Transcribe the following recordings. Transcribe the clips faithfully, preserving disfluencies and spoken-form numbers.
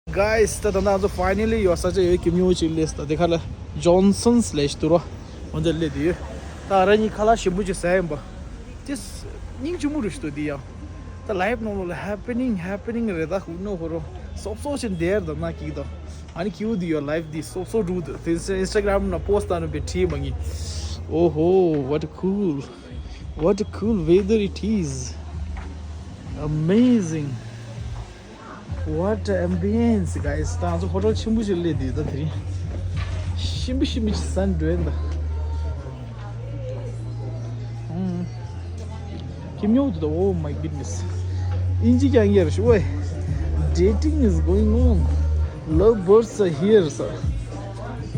Guys, ད་ད་ང་ཚོ་finally ཡོད་ས་ཆ་ཡོད་ཀྱི་མྱོང་ཅིག་སླེབས། ད་དེ་ཁ་ལ་Johnson's ལས་ཞིག་འདུག་རོ། འོན་ཏེ་སླེབས་དུས་ཡོད། ད་ར་ཉིད་ཁ་ལག་ཞིམ་པོ་ཅིག་ཟ་ཡིན་པ། དེ་སྙིང་རྗེ་མོ་རུ་ཞིག་འདུག་དེ་ཡང་། ད་life ནང་ལོགས་ལ་happening happening རེད། ད་ཧུ་ནོ་ཧོ་རོ་སོབ་སོབ་ཅིག་འདེར་ད་ན་ཀིག་ད། ཨ་ནི་ཀིའུ་དེ་ཡོད། Life དེ་སོབ་སོབ་རུ་འདུག་དེ་Instagram ན་post ད་ནི་བེ་ཁྲིད་མ་ངེས། Oh ho, what a cool, what a cool weather it is. Amazing. What an ambience, guys. ད་ང་ཚོ་ཧོ་ཊེལ་ཆེན་པོ་ཞིག་སླེབས་དུས་ད་དེ་རིང་ཞིམ་པོ་ཞིམ་པོ་ཞིག་ཟ་འགྲོ་ཡིན་ད། ཨུམ། ཁྱིམ་ཉོ་དུ་ད། Oh my goodness. ཨིན་ཇི་ཀྱང་ཡར་ཞུ་བས། Dating is going on. Lovebirds are here, sir.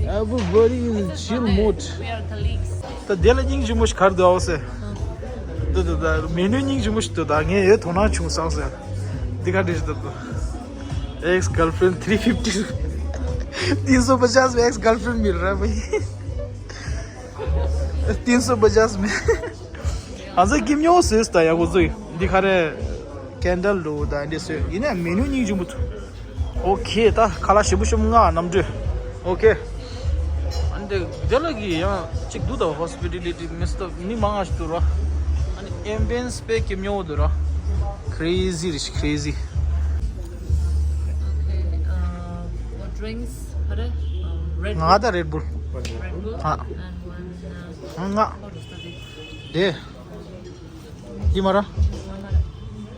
Everybody is in chill mode. We are colleagues. ད་དེ་ལ་སྙིང་རྗེ་མོ་ཞིག་གར་འདུག་ཨོ་སེ། འདི་འདི་ད་མེ་ནུ་སྙིང་རྗེ་མོ་ཞིག་འདུག་ད་ངས་ཡོད་དོ་སྣང་བྱུང་སོང་ཟེར། འདི་ག་འདྲ་ཞིག་འདུག Ex girlfriend three fifty. तीन सौ पचास में ex girlfriend मिल रहा है भाई। तीन सौ पचास में। ང་ཚོ་ཁྱིམ་ཉོ་ཟེར་ད་ཡག་པོ་བཟོས། འདི་ག་རེ། candle འདུག་ད་འདི་བཟོས་ཡིན་ན་མེ་ནུ་སྙིང་རྗེ་མོ་འདུག Okay, ད་ཁ་ལག་ཞིམ་པོ་ཞིམ་པོ་མངགས། གནམ་གྲུ། Okay. ཨ་ནི་དེ་ལ་གི་ཡང་གཅིག་འདུག་ད་hospitality མི་སྟབས་མི་མང་ང་ཞིག་འདུག་ར། ཨ་ནི་ambience དཔེ་སྐྱིད་ཉོ་འདུག་ར། Crazy རེད། Crazy. Okay, uh, what drinks? What? Um, Red Bull. ང་ད་Red Bull. Red Bull ཨ། And one, uh, ང་what is that? དེ། དེ་མ་ར།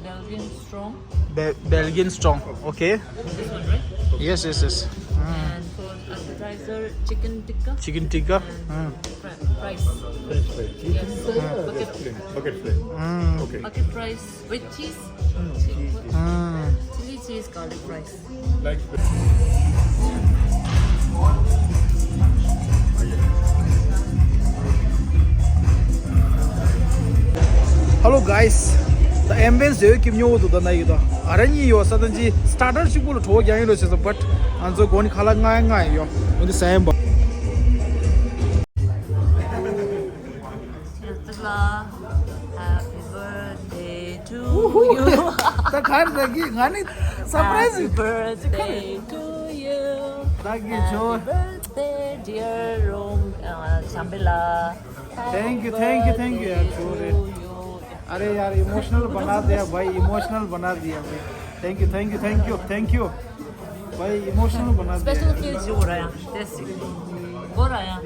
Belgian strong. Be- Belgian strong. Okay. This one, right? Yes, yes, yes. Mm. And for appetizer, chicken tikka. Chicken tikka. And mm. Fri- fries. French fries. Yes. Bucket. Bucket fry. Mm. Okay. Bucket fries with cheese. Mm. Chili cheese, garlic fries. Hello guys. ད་ambience ཡོད་ཀྱི་ཉོ་འདུག་ད་ན་ཡོད་ད། ཨ་ར་གཉིས་ཡོད་ས་ད་ཅི་starter གཅིག་པོ་ལ་གྲོགས་རྒྱག་ཡིན་རོ་བྱས་སོང་། But ང་ཚོ་སྒོ་ནས་ཁ་ལག་མངགས་མངགས་ཡོད། འོན་ཏེ་ཟ་ཡིན་པ། Happy birthday to you. ད་གར་ད་གི་ང་ནི་surprise. Happy birthday to you. ད་གི་ཇོ། Happy birthday, dear Rom- ཨ། བྱམས་པའི་ལགས། Thank you, thank you, thank you. ཡ་ཇོ་རེད། ཨ་རེ་ཡར་emotional बना दिया भाई, emotional बना दिया भाई. Thank you, thank you, thank you, thank you. भाई emotional बना दिया. Special feel ཞུ་ར་ཡ། དེ་སི་གོ་ར་ཡ།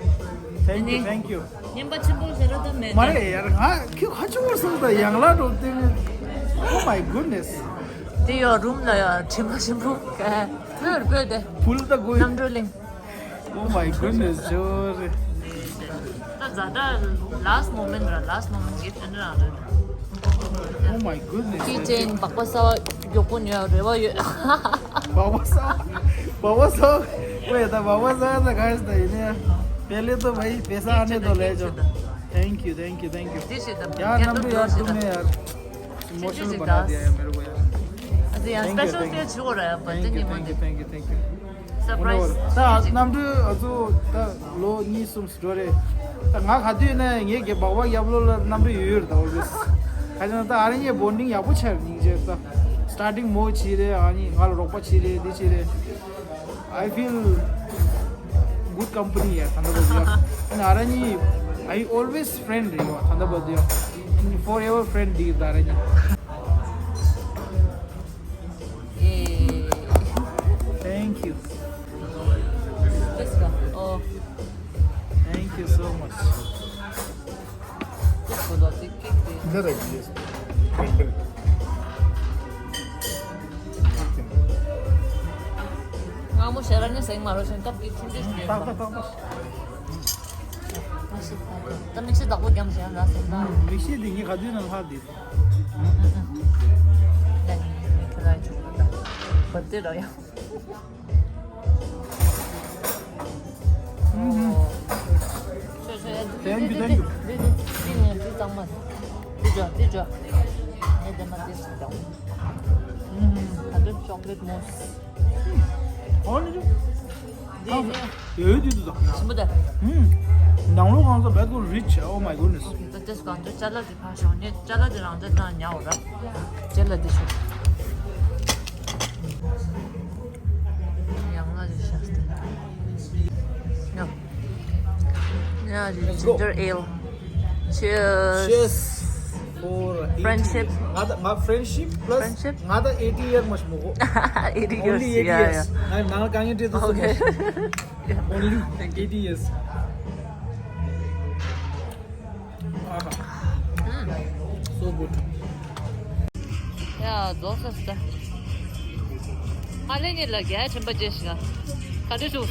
Thank you, thank you. ཉན་པ་ཆེན་པོ་ཟེར་ར་ད་མེད། མ་རེད་ཡར་ང་ཁྱོད་ཁ་ཆུང་བར་སོང་ད་ཡང་ལ་འགྲོ་དེ། Oh my goodness. དེ་ཡོད་རུམ་ལ་ཡ་དྲི་མ་ཆེན་པོ་ག་ཕོར་པོ་དེ། ཕུལ་ད་དགོས། གནམ་གྲུ་གླིང་། Oh my goodness, ཇོ་རེད། ད་ཛ་ད་last moment ར། Last moment gift འདྲ་རེད། Oh my goodness. Keychain སྦག་སྦག་གསར་པ་མགྱོགས་པོ་ཉོ་ཡག་རེ་བ་ཡོད། སྦག་སྦག་གསར་པ། སྦག་སྦག་གསར་པ། ཝེ་ད་སྦག་སྦག་གསར་པ་ད་ག་ཡིན་ད་ཡིན་ནའི། पहले तो भाई पैसा आने दो, ले जाओ। Thank you, thank you, thank you. དེ་ཞིག་དང་ཡར་གནམ་གྲུ་ཡར་ཐུག་ནས་ཡར། Emotional बना दिया है मेरे को यार. ཨ་ཙི་ཡང་special feel ཞུ་ར་ཡ། Thank you, thank you, thank you, thank you. Surprise. ད་གནམ་གྲུ་ཨ་ཙུ་ད་ལོ་གཉིས་གསུམ་འགྲོ་རེད། ད་ང་ག་དུས་ནས་ངའི་གི་སྦག་སྦག་རྒྱབ་ལོགས་ལ་གནམ་གྲུ་ཡོད་ཡོད་རེད་ད། Always. ག་ཅི་ན་ད་ཨ་རི་གཉིས་bonding ཡག་པོ་ཆགས་རེད། སྙིང་རྗེ་ད། Starting མོ་བྱས་རེད། ཨ་ནི་ང་ལ་རོགས་པ་བྱས་རེད། འདི་བྱས་རེད། I feel good company ཡ་ད་ལྟ་བར་དུ་ཡ། ཨ་ནི་ཨ་ར་གཉིས། I always friend རེད་ཡ་ད་ལྟ་བར་དུ་ཡ། Forever friend འདི་ད་ཨ་ར་གཉིས། Thank you. Thank you so much. འདི་ར་གི་ཡེས། སྔ་མོ་ཞེ་དྲག་ནས་ཟེགས་མ་རོ་ཞིང་སྐབས་ཀྱི་ཁྱིམ་རེ་ཞིག་ཡོད་པ། ཏག་ཏག་ཏག་ཏག་ད་མིག་ཤེལ་བདག་པོ་རྒྱབ་བཞག་ན་ཟེར་ན། མིག་ཤེལ་འདི་ངས་ག་དུས་ནས་ལྷག་འདི། ད་ནི་ཁྱོད་རང་ཆུང་པ་ད་བར་དེ་ར་ཡང་། Thank you, thank you. Chocolate mousse. ཡོད་དུས་དུ། ནང་ལོགས་གང་ས་བད་ཀོ་rich. Oh my goodness. ད་ཅི་གང་ཅི་ཅ་ལག་དེ་ཕར་ཞོག་ངས་ཅ་ལག་དེ་རང་འདྲ་བཏང་ཉར་འོ་ར། ཅ་ལག་དེ་ཞོག Ginger ale. Cheers. Cheers for eighty Friendship. years. ང་ད་ང་friendship plus Friendship? ང་ད་eighty year མ་ཞིག་མོ་གོ eighty years. Only eighty Yeah, years. ང་ནང་གང་ཡིན་དེ་ཚོ་Okay. Only eighty years. So good. ཡ་རྫོགས་སོང་ཟེར། ཨ་ལེ་ཉིད་ལ་རྒྱ་ཆེན་པོ་ཅེས་ཤིག་ག་དུས་སུ།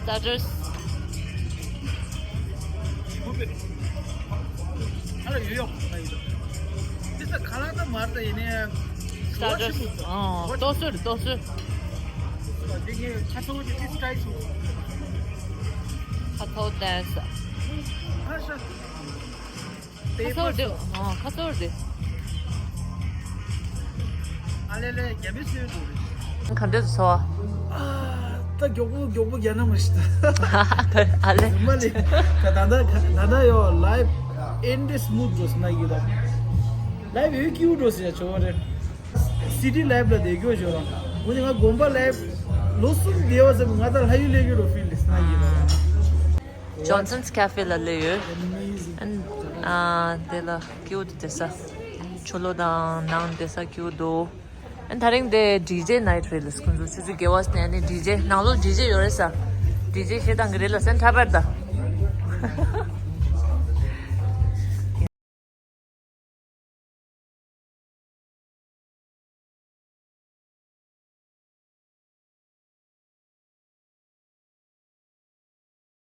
Starters. ཁ་ལ་ཡོད་ཡོད་ཁོ་ན་ཡོད། དེ་ས་ཁ་ལག་ད་མར་ད་ཡིན་ནས། Starters. ཨོ་ལྟོ་སོད་ལྟོ་སོད། དེ་ངས་ཁ་ཚོ་དེ་ཏིས་ཀྲའི་སུ། ཁ་ཐོག་ཏེས། ཁ་ཤ། ཁ་ཚོར་འདུག་ཨོ་ཁ་ཚོར་འདུག་ཨ་ལེ་ལེ་རྒྱ་མི་སུས་འདུག་རེད། ག་འདྲས་ཚོ། ད་མགྱོགས་པོ་མགྱོགས་པོ་རྒྱ་ནག་མ་ཤི་ད། ཨ་ལེ། མ་ལེ། ད་ད་ད་ད་ད་ཡོ་life end smooth འགྲོ་སི་ན་གི་ད། life ཡོད་ཀྱི་འགྲོ་སི་ཡ་ཆོ་རེད། city life ལ་བསྡད་རྒྱུ་ཞོ་རང་། འོ་ནི་ང་དགོན་པ་life ལོ་གསུམ་བསྡད་པ་ཙམ་ང་ད་ལྷ་ཡུལ་ལས་རྒྱུ་རོ་feel ལེ་སི་ན་གི་ད། Johnson's Cafe ལ་སླེབས་ཡོད། ཨན་ཨ་དེ་ལ་ཀིའུ་དེ་ས། ཆུ་ལོ་དང་ནང་དེ་ས་ཀིའུ་དོ། ཨན་ད་རིང་དེ་ཌི་ཇེ་ནའིཊ་རེད་ལ་ཁོང་ཚོ་ཆུ་ཚོད་བརྒྱད་པ་ནས་ནི་ཌི་ཇེ་ནང་ལོགས་ཌི་ཇེ་ཡོད་རེད་ས། ཌི་ཇེ་བཤད་སྟངས་གི་རེད་ལ་སེན་ཁྲ་པར་ད།